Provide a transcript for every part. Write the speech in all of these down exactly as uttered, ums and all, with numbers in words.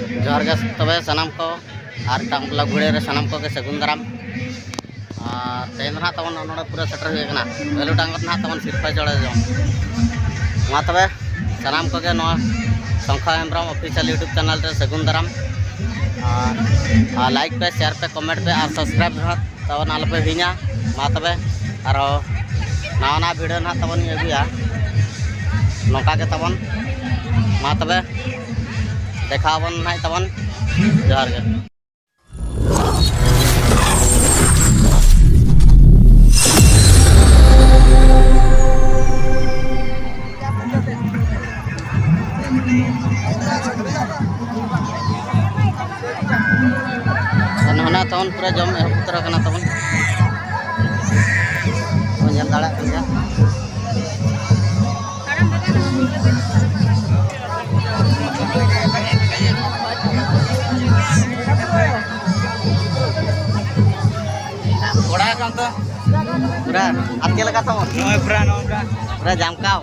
ᱡᱚᱦᱟᱨ ᱜᱮ ᱛᱚᱵᱮ ᱥᱟᱱᱟᱢ ᱠᱚ, ᱟᱨ ᱢᱤᱫᱴᱟᱝ vlog video ᱨᱮ ᱥᱟᱱᱟᱢ ᱠᱚᱜᱮ ᱥᱟᱹᱜᱩᱱ ᱫᱟᱨᱟᱢ᱾ ᱟᱨ ᱛᱮᱦᱮᱧ ᱫᱚ ᱱᱟᱦᱟᱜ ᱛᱟᱵᱚᱱ ᱱᱚᱰᱮ ᱯᱩᱨᱟᱹ ᱥᱮᱴᱮᱨ ᱦᱩᱭ ᱟᱠᱟᱱᱟ, ᱵᱷᱮᱞᱩ ᱰᱟᱝᱜᱚᱨ ᱱᱟᱦᱟᱜ ᱛᱟᱵᱚᱱ ᱥᱤᱨᱯᱟᱹ ᱡᱚᱲᱮ ᱡᱚᱢ᱾ ᱢᱟ ᱛᱚᱵᱮ ᱥᱟᱱᱟᱢ ᱠᱚᱜᱮ ᱱᱚᱣᱟ ᱥᱚᱝᱠᱷᱟ ᱦᱮᱢᱵᱨᱚᱢ official YouTube channel ᱨᱮ ᱥᱟᱹᱜᱩᱱ ᱫᱟᱨᱟᱢ᱾ ᱟᱨ, ᱟᱨ like ᱯᱮ, share ᱯᱮ, comment ᱯᱮ ᱟᱨ subscribe ᱨᱮᱦᱚᱸ ᱛᱟᱵᱚᱱ ᱟᱞᱚᱯᱮ ᱦᱤᱲᱤᱧᱟ᱾ ᱢᱟ ᱛᱚᱵᱮ ᱟᱨᱦᱚᱸ ᱱᱟᱣᱟ ᱱᱟᱣᱟ video ᱱᱟᱦᱟᱜ ᱛᱟᱵᱚᱱ ᱤᱧ ᱟᱹᱜᱩᱭᱟ᱾ ᱱᱚᱝᱠᱟ ᱜᱮ ᱛᱟᱵᱚᱱ, ᱢᱟ ᱛᱚᱵᱮ ᱫᱮᱠᱷᱟᱣ ᱟᱵᱚᱱ ᱱᱟᱦᱟᱜ ᱛᱟᱵᱚᱱ᱾ ᱡᱚᱦᱟᱨ ᱜᱮ᱾ ᱱᱚᱜᱼᱚ ᱱᱟ ᱛᱟᱵᱚᱱ ᱯᱩᱨᱟᱹ ᱡᱚᱢ ᱮᱦᱚᱵ ᱩᱛᱟᱹᱨ ᱟᱠᱟᱱᱟ ᱛᱟᱵᱚᱱ, ᱵᱚᱱ ᱧᱮᱞ ᱫᱟᱲᱮᱭᱟᱜ ᱠᱟᱱ ᱜᱮᱭᱟ᱾ ᱠᱚᱲᱟ ᱠᱟᱱ ᱛᱚ᱾ ᱯᱩᱨᱟ ᱟᱨ ᱪᱮᱫ ᱞᱮᱠᱟ ᱛᱟᱵᱚᱱ? ᱱᱚᱜᱼᱚᱭ ᱯᱩᱨᱟ ᱱᱚᱝᱠᱟ᱾ ᱯᱩᱨᱟ ᱡᱟᱢᱠᱟᱣ᱾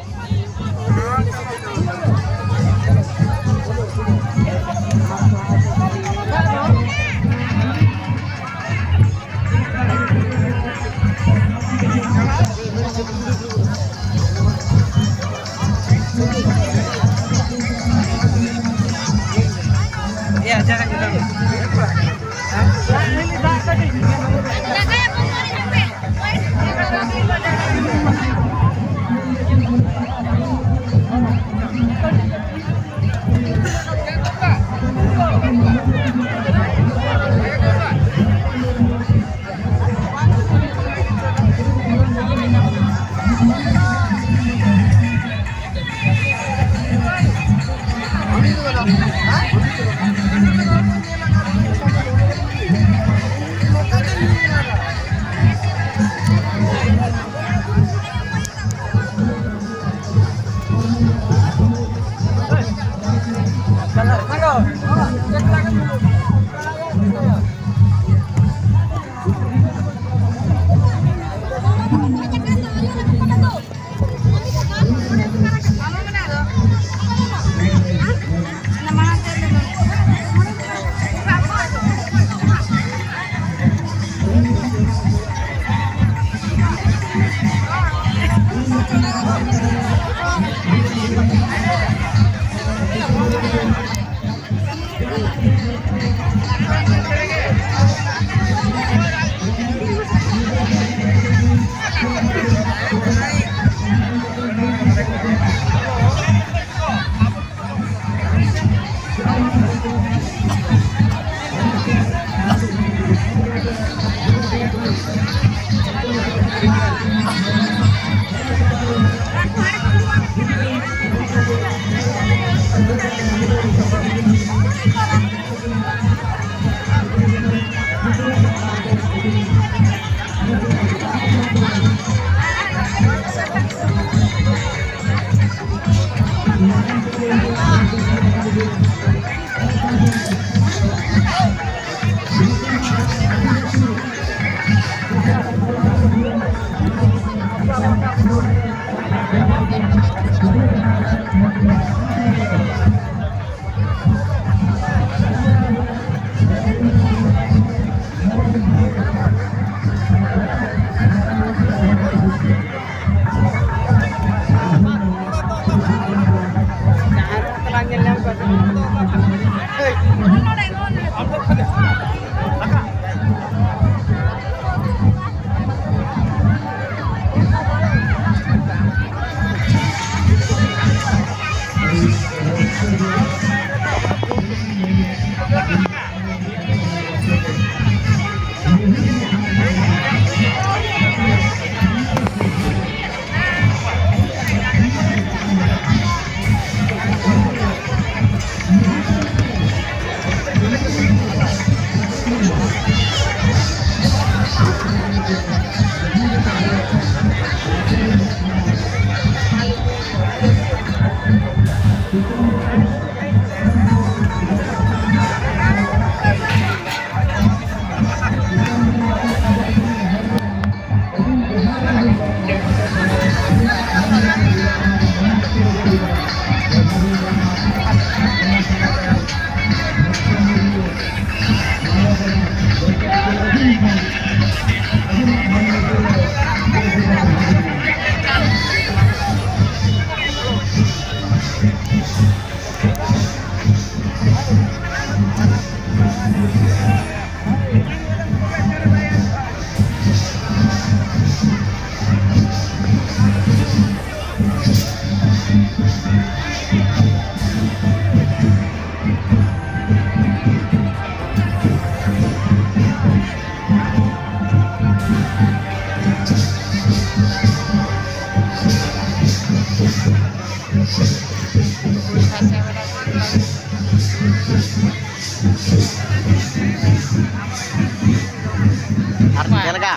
ᱟᱨ ᱪᱮᱫ ᱞᱮᱠᱟ?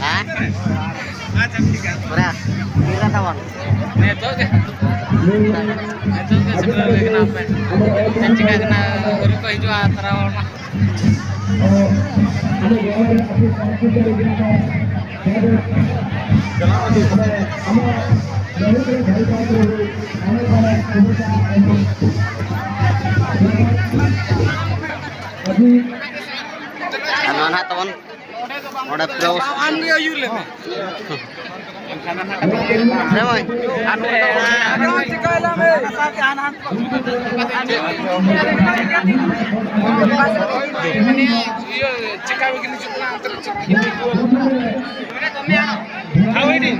ᱦᱮᱸ? ᱯᱩᱨᱟ ᱛᱤᱨᱮ ᱛᱟᱵᱚᱱ? ᱱᱤᱛᱚᱜ ᱜᱮ᱾ ᱱᱤᱛᱚᱜ ᱜᱮ ᱥᱮᱴᱮᱨ ᱦᱩᱭ ᱠᱟᱱᱟ ᱦᱟᱯᱮ᱾ ᱪᱮᱫ ᱪᱤᱠᱟᱹᱜ ᱠᱟᱱᱟ? ᱟᱹᱣᱨᱤ ᱠᱚ ᱦᱤᱡᱩᱜᱼᱟ ᱛᱟᱨᱟ ᱦᱚᱲ ᱢᱟ᱾ ᱟᱨ ᱱᱚᱣᱟ ᱱᱟᱦᱟᱜ ᱛᱟᱵᱚᱱ ᱚᱸᱰᱮ ᱯᱩᱨᱟᱹ ᱟᱢ ᱜᱮ ᱟᱹᱭᱩᱨ ᱞᱮᱢᱮ᱾ ᱦᱮᱸ ᱢᱟᱹᱭ᱾ ᱟᱨ ᱱᱚᱰᱮ ᱫᱚ ᱟᱨ ᱱᱚᱣᱟ ᱪᱤᱠᱟᱹᱭ ᱞᱟᱝ ᱢᱮ? ᱤᱭᱟᱹ, ᱪᱮᱠᱟ ᱵᱤᱱ ᱦᱤᱡᱩᱜ ᱠᱟᱱᱟ? ᱚᱱᱛᱮ ᱨᱮ ᱪᱮᱫ ᱠᱚ ᱦᱟᱣ ᱤᱫᱤ᱾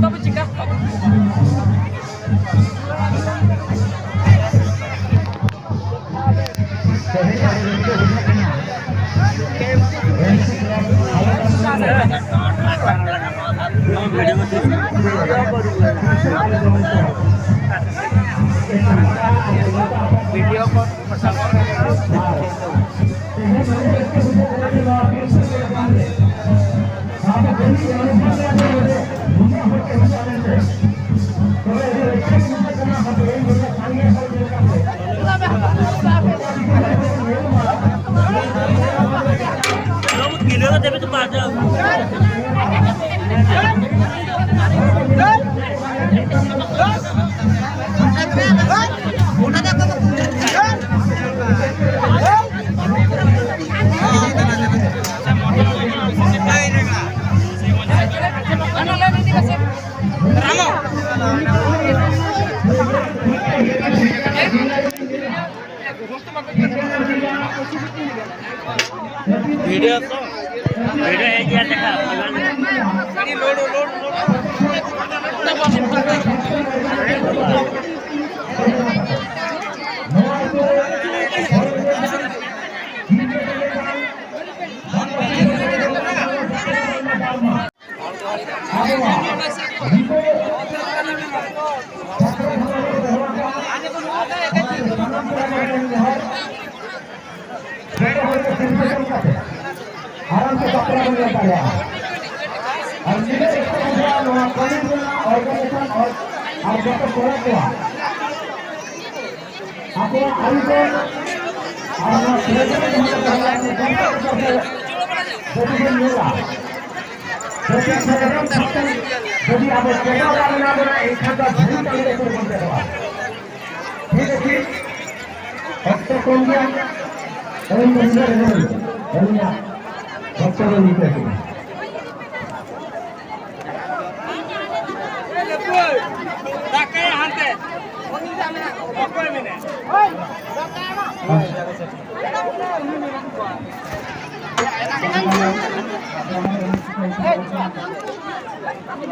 ᱵᱟᱵᱩ ᱪᱮᱠᱟᱯ ᱠᱚ᱾ ᱵᱷᱤᱰᱤᱭᱳ ᱠᱚ ᱯᱟᱥᱟᱣ᱾ ᱵᱷᱤᱰᱤᱭᱳ ᱛᱚ, ᱵᱷᱤᱰᱤᱭᱳ ᱦᱮᱡ ᱜᱮᱭᱟ, ᱫᱮᱠᱷᱟ᱾ ᱟᱨ ᱡᱚᱛᱚ ᱠᱚᱲᱟ ᱠᱚᱣᱟᱜ ᱟᱠᱚᱣᱟᱜ ᱟᱹᱨᱤ ᱠᱚ ᱟᱨ ᱱᱚᱣᱟ ᱥᱮᱨᱮᱧ ᱠᱚ ᱡᱟᱦᱟᱸ ᱞᱮᱠᱟ ᱦᱩᱭᱩᱜᱼᱟ, ᱡᱚᱛᱚ ᱠᱚ ᱡᱩᱫᱤ ᱵᱚᱱ ᱧᱮᱞᱟ, ᱡᱩᱫᱤ ᱥᱟᱫᱷᱟᱨᱚᱱ ᱥᱟᱱᱛᱟᱲ ᱡᱩᱫᱤ ᱟᱵᱚ ᱪᱮᱫᱚᱜ ᱵᱟᱝ ᱢᱮᱱᱟᱜ ᱵᱚᱱᱟ, ᱮᱱᱠᱷᱟᱱ ᱫᱚ ᱡᱷᱩᱲᱤ ᱴᱟᱺᱰᱤ ᱨᱮ ᱵᱚᱱ ᱪᱮᱫᱚᱜᱼᱟ᱾ ᱴᱷᱤᱠ ᱟᱪᱷᱮ? ᱚᱠᱛᱚ ᱠᱚᱢ ᱜᱮᱭᱟ, ᱟᱹᱞᱤᱧ ᱫᱚ ᱱᱤᱱᱟᱹᱜ ᱨᱮᱜᱮ ᱞᱤᱧ, ᱟᱹᱞᱤᱧᱟᱜ ᱵᱚᱠᱛᱚᱵᱵᱚ ᱞᱤᱧ ᱢᱩᱪᱟᱹᱫ ᱠᱮᱫᱟ᱾ ᱫᱟᱠᱟᱭᱟ ᱦᱟᱱᱛᱮ᱾ ᱚᱠᱚᱭ ᱢᱮᱱᱟᱭ? ଉକ୍ତ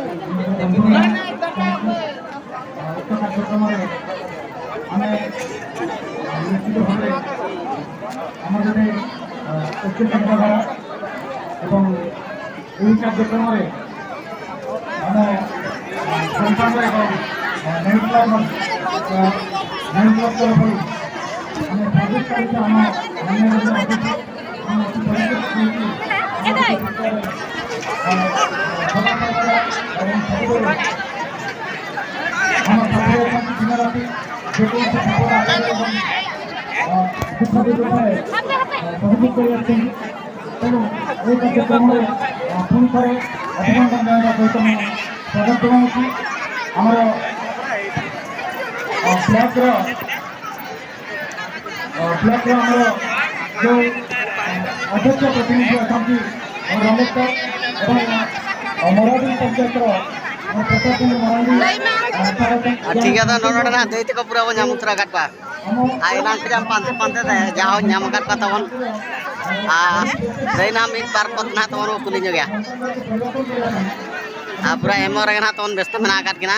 କାର୍ଯ୍ୟକ୍ରମରେ ଆମେ ନିଶ୍ଚିତ ଭାବରେ ଆମର ଜଣେ ଉଚ୍ଚ ଚିନ୍ତାଧାରା ଏବଂ ଏହି କାର୍ଯ୍ୟକ୍ରମରେ ଆମ ସଂସ୍ଥାର ଏବଂ ନେଟ୍ କ୍ଲବ୍ ନେଟ୍ କ୍ଲବ୍ ତରଫରୁ ଆମେ ସର୍ଭିସ୍ କରୁଥିବା ଆମ ମାନ୍ୟବର ଅତିଥି ସହଯୋଗ କରି ଆସିଛନ୍ତି। ତେଣୁ ଏହି କାର୍ଯ୍ୟକ୍ରମରେ ପୁଣି ଥରେ ଅଭିନନ୍ଦନ ଜଣାଇବା ସହିତ ମୁଁ ସ୍ୱାଗତ ଜଣାଉଛି ଆମର ବ୍ଲକର ବ୍ଲକର ଆମର ଯେଉଁ ଅଧ୍ୟକ୍ଷ ପ୍ରତିନିଧି ଅଛନ୍ତି ରମେଶ ସାର୍ ଏବଂ ମରାଡି ପଞ୍ଚାୟତର ପ୍ରତାପ ଚନ୍ଦ୍ର ମରାଣ୍ଡି। ᱟᱨ ᱴᱷᱤᱠ ᱜᱮᱭᱟ, ᱛᱚ ᱱᱚᱰᱮ ᱱᱟᱜ ᱫᱟᱹᱭ ᱛᱟᱠᱚ ᱯᱩᱨᱟᱹ ᱵᱚᱱ ᱧᱟᱢ ᱩᱛᱟᱹᱨ ᱟᱠᱟᱫ ᱠᱚᱣᱟ᱾ ᱟᱨ ᱮᱱᱟᱝ ᱠᱷᱚᱱᱟᱜ ᱯᱟᱱᱛᱮ ᱯᱟᱱᱛᱮ ᱛᱮ ᱡᱟᱦᱟᱸ ᱧᱟᱢ ᱟᱠᱟᱫ ᱠᱚᱣᱟ ᱛᱟᱵᱚᱱ᱾ ᱟᱨ ᱫᱟᱹᱭ ᱱᱟᱜ ᱢᱤᱫ ᱵᱟᱨ ᱯᱚᱫ ᱱᱟᱜ ᱛᱟᱵᱚᱱ ᱵᱚ ᱠᱩᱞᱤ ᱧᱚᱜᱮᱭᱟ᱾ ᱟᱨ ᱯᱩᱨᱟᱹ ᱮᱢᱚᱜ ᱨᱮᱜᱮ ᱱᱟᱜ ᱛᱟᱵᱚᱱ ᱵᱮᱥᱛᱚ ᱢᱮᱱᱟᱜ ᱟᱠᱟᱫ ᱠᱤᱱᱟ᱾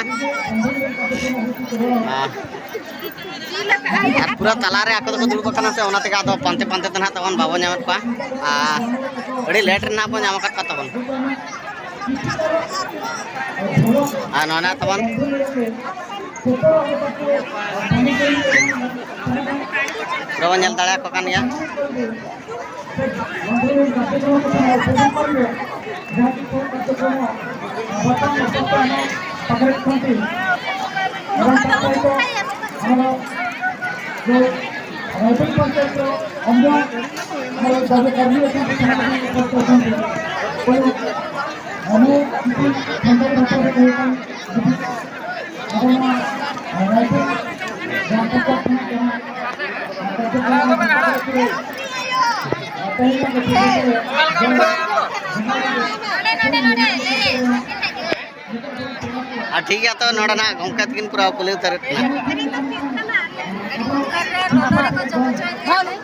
ᱟᱨ ᱟᱨ ᱯᱩᱨᱟᱹ ᱛᱟᱞᱟᱨᱮ ᱟᱠᱚ ᱫᱚᱠᱚ ᱫᱩᱲᱩᱵ ᱟᱠᱟᱱᱟ ᱥᱮ, ᱚᱱᱟ ᱛᱮᱜᱮ ᱟᱫᱚ ᱯᱟᱱᱛᱮ ᱯᱟᱱᱛᱮ ᱛᱮ ᱱᱟᱦᱟᱜ ᱛᱟᱵᱚᱱ ᱵᱟᱵᱚᱱ ᱧᱟᱢᱮᱫ ᱠᱚᱣᱟ᱾ ᱟᱨ ᱟᱹᱰᱤ ᱞᱮᱴ ᱨᱮ ᱱᱟᱦᱟᱜ ᱵᱚᱱ ᱧᱟᱢ ᱟᱠᱟᱫ ᱠᱚᱣᱟ ᱛᱟᱵᱚᱱ᱾ ᱟᱨ ᱱᱚᱣᱟ ᱱᱟᱦᱟᱜ ᱛᱟᱵᱚᱱ ᱯᱩᱨᱟᱹ ᱵᱚᱱ ᱧᱮᱞ ᱫᱟᱲᱮᱭᱟᱠᱚ ᱠᱟᱱ ᱜᱮᱭᱟ᱾ ଯାହାକି ସେ କାର୍ଯ୍ୟକ୍ରମ ବର୍ତ୍ତମାନ ବର୍ତ୍ତମାନ ପାଖରେ ଅଛନ୍ତି ଏବଂ ତା ସହିତ ଆମର ଯେଉଁ ରାଇପୁର ପଞ୍ଚାୟତର ଅନ୍ୟ ଆମର ଦଳ କର୍ମୀ ଅଛନ୍ତି, ସେମାନେ ବି ଉପସ୍ଥିତ ଅଛନ୍ତି। ତେଣୁ ଆମେ କିଛି ଘଣ୍ଟା ଭିତରେ କହିବା ପାଇଁ ଆପଣ ରାଇପୁର ᱟᱨ ᱴᱷᱤᱠ ᱜᱮᱭᱟ, ᱛᱚ ᱱᱚᱰᱮ ᱱᱟᱜ ᱜᱚᱢᱠᱮ ᱛᱟᱹᱠᱤᱱ ᱯᱩᱨᱟᱹ ᱠᱩᱞᱦᱤ ᱩᱛᱟᱹᱨᱮᱫ ᱠᱟᱱᱟ᱾ ᱠᱚᱨᱮ ᱠᱚ ᱡᱚᱢ ᱦᱚᱪᱚᱭᱮᱫ ᱞᱮᱭᱟ ᱞᱮ᱾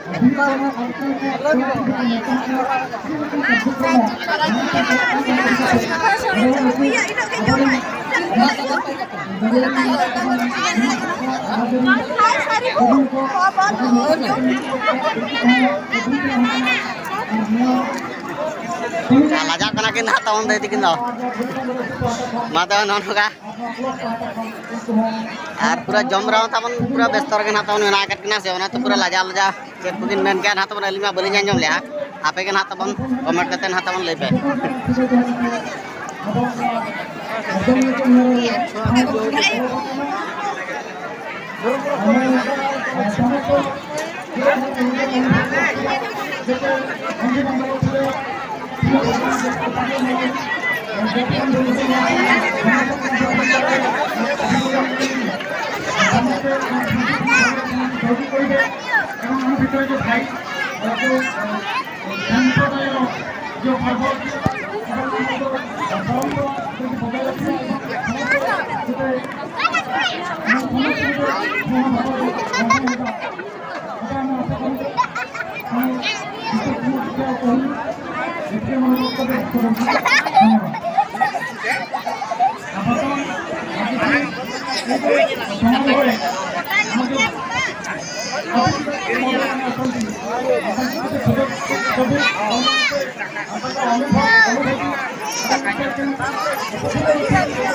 ᱞᱟᱡᱟᱜ ᱠᱟᱱᱟ ᱠᱤᱱ ᱱᱟᱦᱟᱜ ᱛᱟᱵᱚᱱ ᱫᱟᱹᱭ ᱛᱟᱹᱠᱤᱱ ᱫᱚ᱾ ᱢᱟ ᱛᱚᱵᱮ ᱱᱚᱜᱼᱚ ᱱᱚᱝᱠᱟ᱾ ᱟᱨ ᱯᱩᱨᱟᱹ ᱡᱚᱢ ᱨᱮᱦᱚᱸ ᱛᱟᱵᱚᱱ ᱯᱩᱨᱟᱹ ᱵᱮᱥᱛᱚ ᱨᱮᱜᱮ ᱱᱟᱦᱟᱜ ᱛᱟᱵᱚᱱ ᱢᱮᱱᱟᱜ ᱟᱠᱟᱫ ᱠᱤᱱᱟ ᱥᱮ, ᱚᱱᱟᱛᱮ ᱯᱩᱨᱟᱹ ᱞᱟᱡᱟᱣ ᱞᱟᱡᱟᱣ ᱪᱮᱫ ᱠᱚᱵᱤᱱ ᱢᱮᱱ ᱠᱮᱜᱼᱟ ᱱᱟᱦᱟᱜ ᱛᱟᱵᱚᱱ, ᱟᱹᱞᱤᱧ ᱢᱟ ᱵᱟᱹᱞᱤᱧ ᱟᱸᱡᱚᱢ ᱞᱮᱜᱼᱟ᱾ ᱟᱯᱮ ᱜᱮ ᱱᱟᱦᱟᱜ ᱛᱟᱵᱚᱱ comment ᱠᱟᱛᱮ ᱱᱟᱦᱟᱜ ᱛᱟᱵᱚᱱ ᱞᱟᱹᱭ ᱯᱮ᱾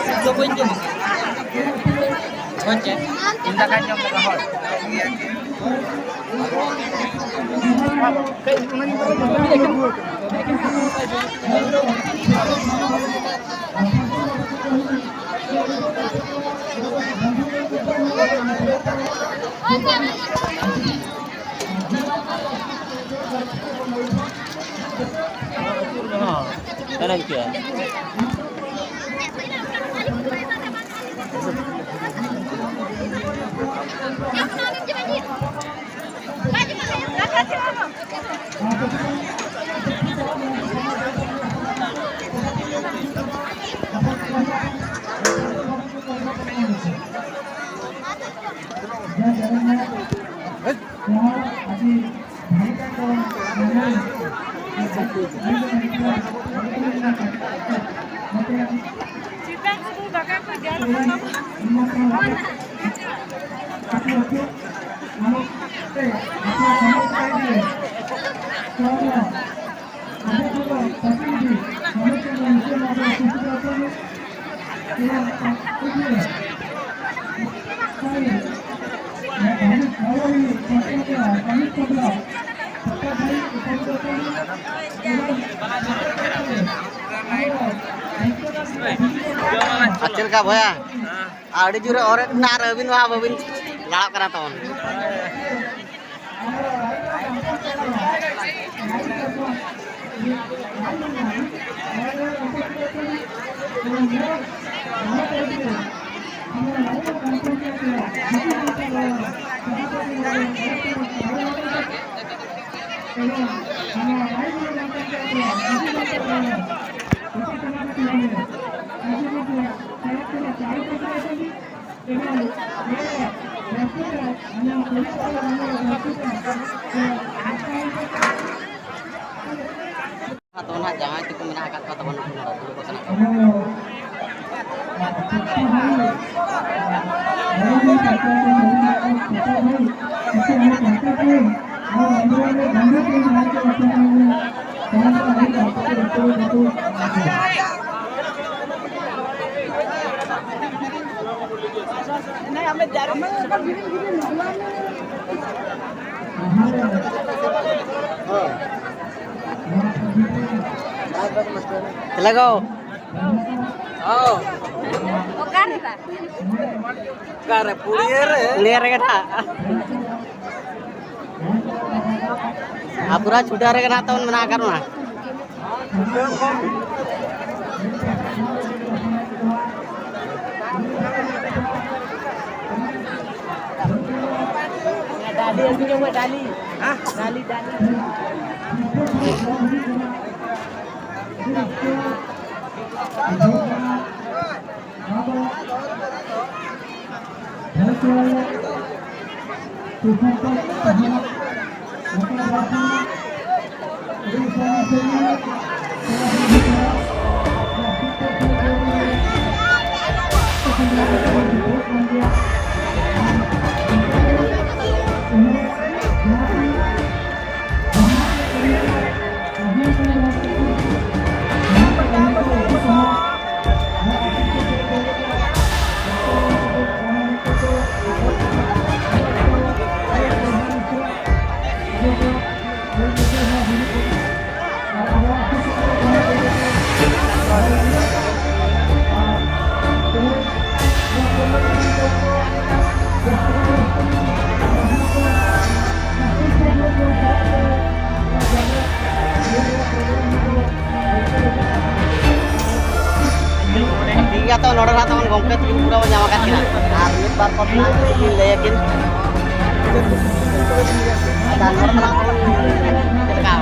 ᱤᱧ ᱫᱚ ᱵᱟᱹᱧ ᱡᱚᱢᱟ᱾ ᱦᱳᱭ ᱪᱮᱫ? ᱤᱧ ᱫᱟᱠᱟᱧ ᱡᱚᱢ ᱞᱮᱫᱟ, ᱦᱳᱭ᱾ ᱪᱮᱫᱟᱜ ᱥᱩᱫᱷᱩ ᱫᱟᱠᱟ ᱠᱚ ᱡᱚᱢ ᱠᱟᱱᱟ? ᱟᱨ ᱪᱮᱫ ᱞᱮᱠᱟ ᱵᱚᱭᱦᱟ? ᱟᱹᱰᱤ ᱡᱳᱨᱮ ᱚᱨᱮᱫ ᱵᱮᱱᱟ ᱟᱨ ᱟᱹᱵᱤᱱ ᱢᱟ ᱵᱟᱹᱵᱤᱱ ᱞᱟᱲᱟᱜ ᱠᱟᱱᱟ ᱛᱟᱵᱚᱱ᱾ ᱟᱫᱚ ᱱᱟᱦᱟᱜ ᱡᱟᱶᱟᱭ ᱛᱟᱠᱚ ᱢᱮᱱᱟᱜ ᱟᱠᱟᱫ ᱠᱚᱣᱟ ᱛᱟᱵᱚᱱ, ᱩᱱᱠᱩ ᱱᱚᱰᱮ ᱫᱩᱲᱩᱵ ᱟᱠᱟᱱᱟ ᱠᱚ᱾ ᱪᱮᱞᱮ ᱜᱳ? ᱦᱚᱸ᱾ ᱚᱠᱟᱨᱮ ᱵᱟ? ᱚᱠᱟᱨᱮ? ᱯᱩᱲᱤᱭᱟᱹ ᱨᱮ᱾ ᱯᱩᱲᱤᱭᱟᱹ ᱨᱮᱜᱮ ᱱᱟᱦᱟᱜ᱾ ᱟᱨ ᱯᱩᱨᱟ ᱪᱷᱩᱴᱟᱹᱣ ᱨᱮᱜᱮ ᱱᱟᱦᱟᱜ ᱛᱟᱵᱚᱱ ᱢᱮᱱᱟᱜ ᱟᱠᱟᱫ ᱵᱚᱱᱟ᱾ ᱰᱟᱹᱞᱤ ᱟᱹᱜᱩ ᱧᱚᱜ ᱢᱮ, ᱰᱟᱹᱞᱤ᱾ ᱦᱮᱸ? ᱰᱟᱹᱞᱤ, ᱰᱟᱹᱞᱤ᱾ ᱴᱷᱤᱠ ᱜᱮᱭᱟ, ᱛᱚ ᱱᱚᱰᱮ ᱱᱟᱜ ᱛᱟᱵᱚᱱ ᱜᱚᱢᱠᱮ ᱛᱟᱹᱠᱤᱱ ᱯᱩᱨᱟᱹ ᱵᱚᱱ ᱧᱟᱢ ᱟᱠᱟᱫ ᱠᱤᱱᱟ᱾ ᱟᱨ ᱢᱤᱫ ᱵᱟᱨ ᱠᱚ ᱱᱟᱜ ᱠᱤᱱ ᱞᱟᱹᱭ ᱟᱹᱠᱤᱱ᱾ ᱟᱪᱪᱷᱟ, ᱱᱚᱰᱮ ᱱᱟᱜ ᱛᱟᱵᱚᱱ ᱪᱮᱫ ᱞᱮᱠᱟ?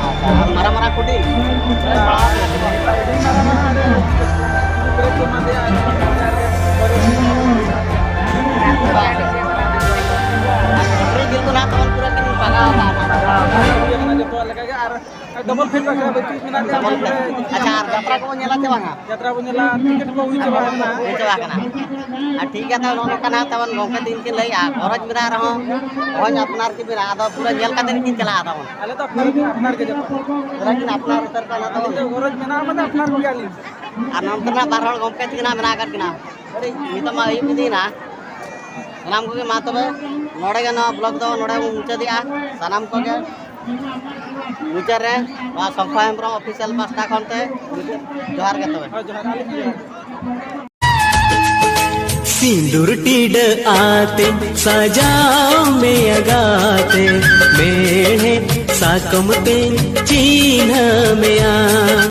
ᱟᱪᱪᱷᱟ, ᱟᱨ ᱢᱟᱨᱟᱝ ᱢᱟᱨᱟᱝ ᱠᱩᱰᱤ? ᱟᱨ ᱥᱩᱠᱨᱤ ᱡᱤᱞ ᱠᱚ ᱱᱟᱜ ᱛᱟᱵᱚᱱ ᱯᱩᱨᱟᱹ ᱠᱤᱱ ᱯᱟᱜᱟᱣ ᱟᱠᱟᱫᱼᱟ᱾ ᱡᱚᱛᱚᱣᱟᱜ ᱞᱮᱠᱟᱜᱮ᱾ ᱟᱨ ᱰᱚᱵᱚᱞ ᱯᱷᱮᱰ ᱵᱟᱠᱷᱨᱟ ᱵᱟᱹᱭᱥᱤ ᱢᱮᱱᱟᱜ ᱞᱮᱭᱟ᱾ ᱰᱚᱵᱚᱞ ᱯᱷᱮᱰ᱾ ᱟᱪᱪᱷᱟ, ᱟᱨ ᱡᱟᱛᱨᱟ ᱠᱚᱵᱚᱱ ᱧᱮᱞᱟ ᱥᱮ ᱵᱟᱝᱟ? ᱡᱟᱛᱨᱟ ᱵᱚᱱ ᱧᱮᱞᱟ, ᱴᱤᱠᱤᱴ ᱠᱚ ᱦᱩᱭ ᱪᱟᱵᱟ ᱟᱠᱟᱱᱟ᱾ ᱦᱩᱭ ᱪᱟᱵᱟ ᱟᱠᱟᱱᱟ᱾ ᱟᱨ ᱴᱷᱤᱠ ᱜᱮᱭᱟ, ᱛᱟᱦᱚᱞᱮ ᱱᱚᱜᱼᱚ ᱱᱚᱝᱠᱟ ᱱᱟᱜ ᱛᱟᱵᱚᱱ ᱜᱚᱢᱠᱮ ᱛᱤᱱ ᱠᱤᱱ ᱞᱟᱹᱭᱮᱜᱼᱟ, ᱜᱚᱨᱚᱡᱽ ᱢᱮᱱᱟᱜ ᱨᱮᱦᱚᱸ, ᱜᱚᱨᱚᱡᱽ ᱟᱯᱱᱟᱨ ᱜᱮ ᱢᱮᱱᱟᱜᱼᱟ, ᱟᱫᱚ ᱯᱩᱨᱟᱹ ᱧᱮᱞ ᱠᱟᱛᱮ ᱜᱮᱠᱤᱱ ᱪᱟᱞᱟᱜᱼᱟ ᱛᱟᱵᱚᱱ᱾ ᱟᱞᱮ ᱫᱚ ᱟᱯᱱᱟᱨ ᱜᱮ, ᱟᱯᱱᱟᱨ ᱜᱮ ᱡᱚᱛᱚ᱾ ᱯᱩᱨᱟᱹ ᱠᱤᱱ ᱟᱯᱱᱟᱨ ᱩᱛᱟᱹᱨ ᱠᱟᱱᱟ ᱛᱟᱵᱚᱱ᱾ ᱟᱹᱞᱤᱧ ᱫᱚ ᱜᱚᱨᱚᱡᱽ ᱢᱮᱱᱟᱜᱼᱟ ᱢᱟᱱᱮ ᱟᱯᱱᱟᱨ ᱠᱚᱜᱮ ᱟᱹᱞᱤᱧ᱾ ᱟᱨ ᱱᱚᱱᱛᱮ ᱱᱟᱜ ᱵᱟᱨ ᱦᱚᱲ ᱜᱚᱢᱠᱮ ᱛᱟᱹᱠᱤᱱ ᱦᱟᱸᱜ ᱢᱮᱱᱟᱜ ᱟᱠᱟᱫ ᱠᱤᱱᱟ᱾ ᱟᱹᱰᱤ ᱱᱤᱛᱚᱜ ᱢᱟ ᱟᱹᱭᱩᱵ ᱤᱫᱤᱭᱮᱱᱟ᱾ ᱥᱟᱱᱟᱢ ᱠᱚᱜᱮ ᱢᱟ ᱛᱚᱵᱮ ᱱᱚᱰᱮ ᱜᱮ ᱱᱚᱣᱟ ᱵᱞᱚᱜ ᱫᱚ ᱱᱚᱰᱮ ᱵᱚᱱ ᱢᱩᱪᱟᱹᱫᱮᱜᱼᱟ᱾ ᱥᱟᱱᱟᱢ ᱠᱚᱜᱮ ᱢᱩᱪᱟᱹᱫ ᱨᱮ ᱱᱚᱣᱟ ᱥᱚᱝᱠᱷᱚ ᱦᱮᱢᱵᱨᱚᱢ ᱚᱯᱷᱤᱥᱤᱭᱟᱞ ᱯᱟᱥᱴᱟ ᱠᱷᱚᱱ ᱛᱮ ᱡᱚᱦᱟᱨ ᱜᱮ ᱛᱚᱵᱮ᱾ ᱦᱳᱭ, ᱡᱚᱦᱟᱨ, ᱟᱹᱞᱤᱧ ᱦᱚᱸ ᱡᱚᱦᱟᱨ᱾ ᱥᱤᱸᱫᱩᱨ ᱴᱤᱰᱟᱹᱜ ᱟᱛᱮ ᱥᱟᱡᱟᱣ ᱢᱮᱭᱟ ᱜᱟᱛᱮ, ᱢᱮᱬᱦᱮᱫ ᱥᱟᱠᱚᱢ ᱛᱮ ᱪᱤᱱᱦᱟᱹ ᱢᱮᱭᱟ᱾